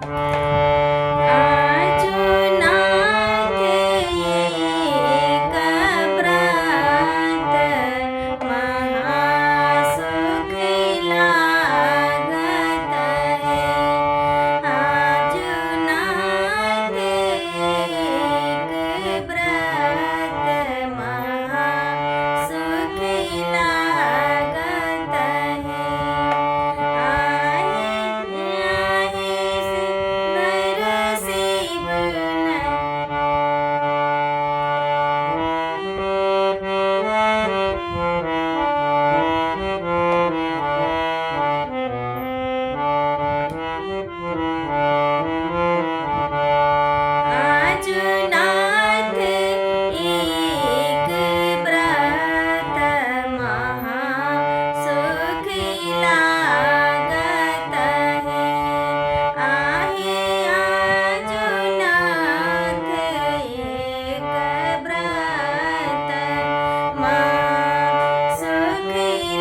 आजुनाथ एक व्रत महासुख लागत है। आजुनाथ एक व्रत महासुख लागत है। आहे आहे नर शिव आजुनाथ एक व्रत महासुख लागत है। आहे आजुनाथ एक व्रत महासुख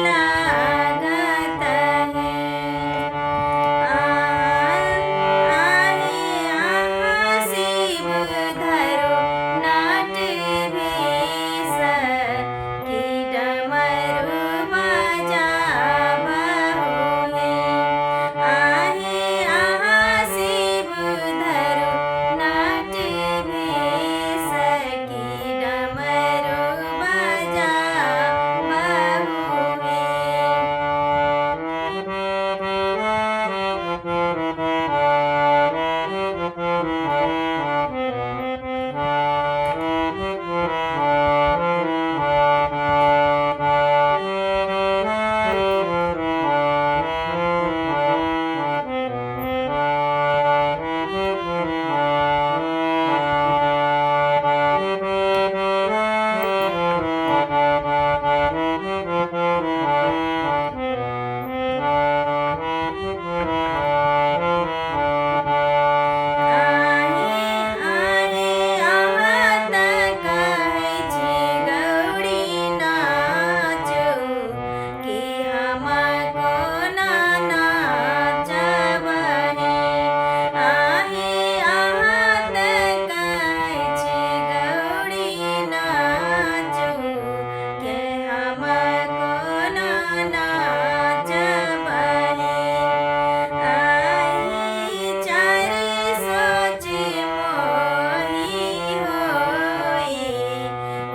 लागत है। आहे आहा शिव धरो नाट भेष की डमरू बजाबहु हे। आहे आहा शिव धरो नाट भेष की डमरू बजाबहु हे। आहे आहे आहा कहै छी गौरी नाचू कि हम कोना नाचब हे। आहे आहा कहै छी गौरी नाचू कि हम कोना नाचब हे। आही चारि सोच मोही होई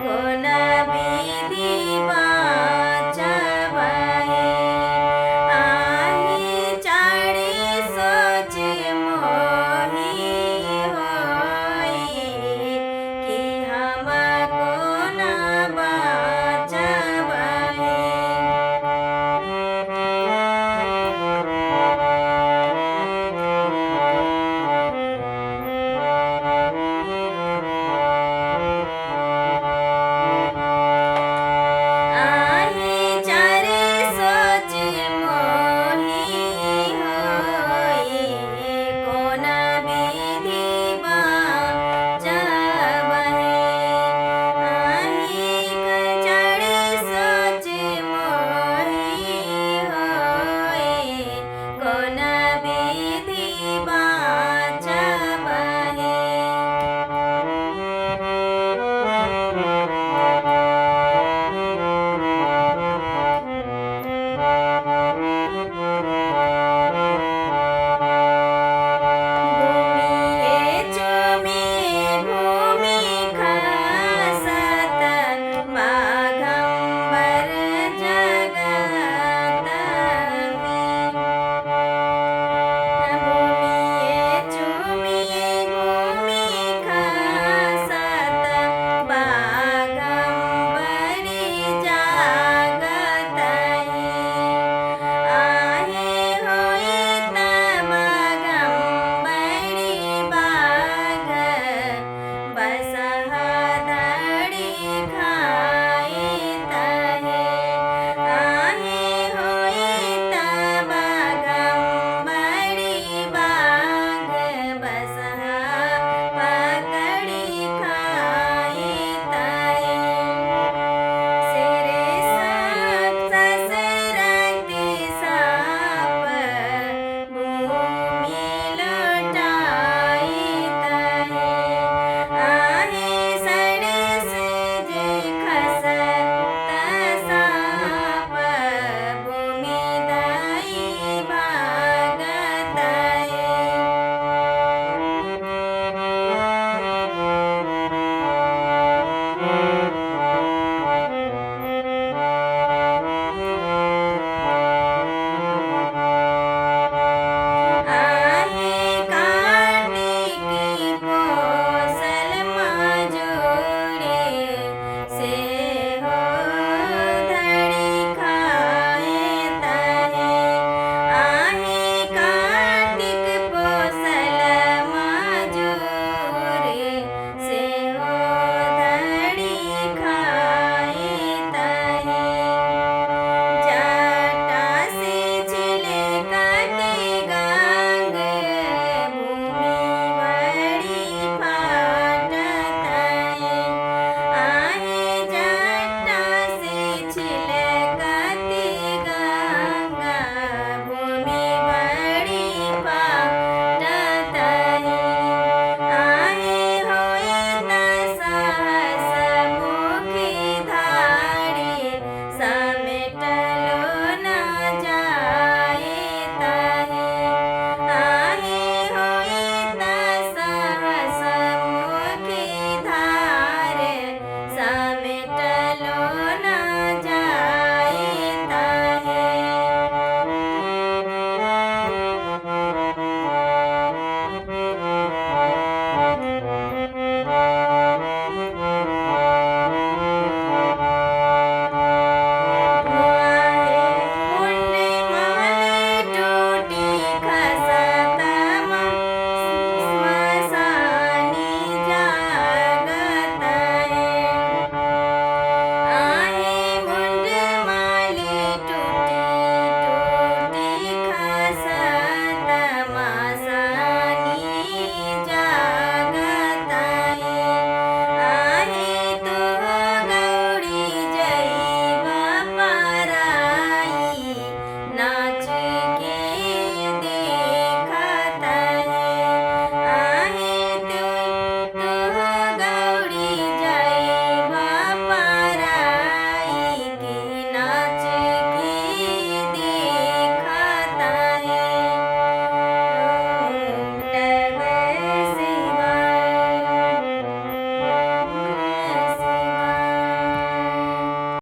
कोन विधि बाँचब हे। आही चारि सोच मोही होई कि हम कोना बाँचब हे। आहे चारि सोच मोही होई कोन विधि बाँचब हे। आही चारि सोच मोही होई कोन विधि